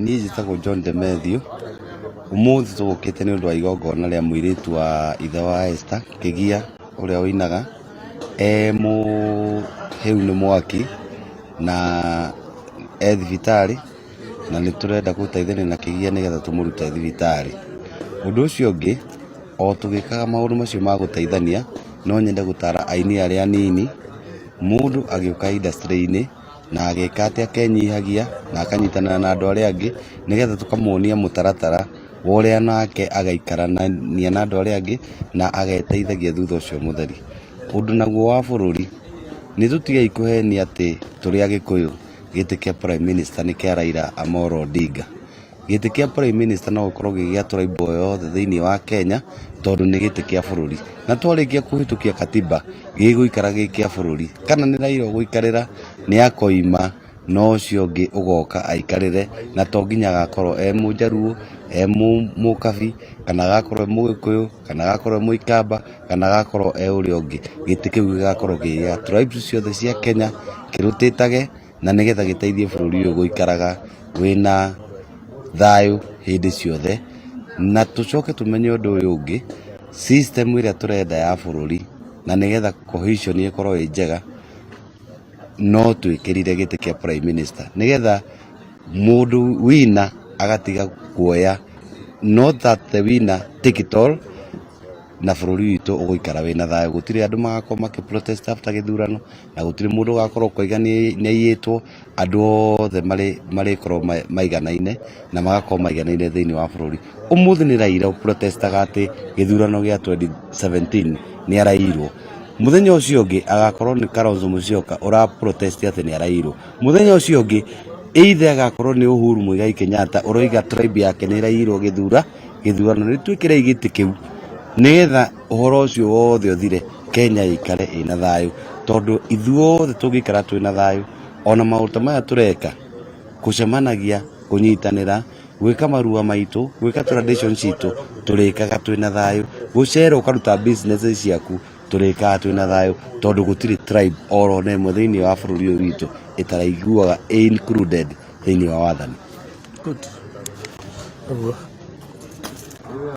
Niĩ njĩtagwo John Demethiũ, ũmũthĩ tũgũkĩte nĩ ũndũ wa igongona rĩa mũirĩtu wa ithe wa Esther Kĩgia ũrĩa ũinaga, e mũhĩu nĩ mwaki na e thibitarĩ na nĩ tũrenda gũteithania na Kĩgia nĩgetha tũmũrute thibitarĩ. Ũndũ ũcio ũngĩ, o tũgĩkaga maũndũ macio ma gũteithania, no nyende gũtara aini arĩa anini, mũndũ agĩũka industry-inĩ na agĩka atĩ akenyihagia na akanyitanĩra na andũ arĩa angĩ, nĩgetha tũkamuonia mũtaratara wa ũrĩa nake agaikarania na andũ arĩa angĩ na ageteithagia thutha ũcio mũtheri. Ũndũ naguo wa bũrũri, nĩ tũtigei kũhenia atĩ tũrĩ Agĩkũyũ gĩtĩ kĩa prime minister nĩ kĩa Raila Amolo Odinga. Gĩtĩ kĩa prime minister no gĩkorwo gĩ gĩa tribe o yothe thĩinĩ wa Kenya tondũ nĩ gĩtĩ kĩa bũrũri. Na twarĩkia kũhĩtũkia katiba gĩgũikara gĩ kĩa bũrũri. Kana nĩ Raila ũgũikarĩra nĩ akoima na ũcio ũngĩ ũgoka aikarĩre na to nginya agakorwo e mũjaruo, e mũkabi, kana agakorwo e mũgĩkũyũ, kana agakorwo e mũikamba, kana agakorwo e ũrĩa ũngĩ. Gĩtĩ kĩu gĩgakorwo gĩ gĩa tribes ciothe cia Kenya kĩrũtĩtage na nĩgetha gĩteithie bũrũri ũyũ gũikaraga wĩna thayũ hĩndĩ ciothe. Na tũcoke tũmenye ũndũ ũyũ ũngĩ, system ĩrĩa tũrenda ya bũrũri na nĩgetha cohesion ĩkorwo ĩ njega, no twĩkĩrire gĩtĩ kĩa prime minister nĩgetha mũndũ winner agatiga kuoya, not that the winner take it all, na bũrũri witũ ũgũikara wĩna thayũ. Gũtirĩ andũ magakorwo makĩ protest after gĩthurano, na gũtirĩ mũndũ ũgakorwo ũkoiga nĩ aiyĩtwo. Andũ othe marĩkorwo maiganaine na magakorwo maiganaine thĩinĩ wa bũrũri. Ũmũthĩ nĩ Raila ũ protestaga atĩ gĩthurano gĩa 2017 nĩ araiyirwo. Mũthenya ũcio ũngĩ agakorwo nĩ Kalonzo Musyoka ũra protest atĩ nĩ araiyirwo. Mũthenya ũcio ũngĩ either agakorwo nĩ Uhuru Muigai Kenyatta ũroiga tribe yake nĩ ĩraiyirwo gĩthurano. Nĩ twĩkĩrei gĩtĩ kĩu nĩgetha ũhoro ũcio wothe ũthire, Kenya ĩikare ĩna thayũ, tondũ ithuothe tũngĩikara twĩna thayũ, ona maũndũ ta maya tũreka, gũcemanagia, kũnyitanĩra, gwĩka marua maitũ, gwĩka tradition citũ, tũrĩkaga twĩna thayũ. Gũcera ũkaruta business ciaku, tũrĩkaga twĩna thayũ, tondũ gũtirĩ tribe oro na ĩmwe thĩinĩ wa bũrũri ũyũ witũ ĩtaraiguaga ĩ included thĩinĩ wa wathani. Good. Ũguo.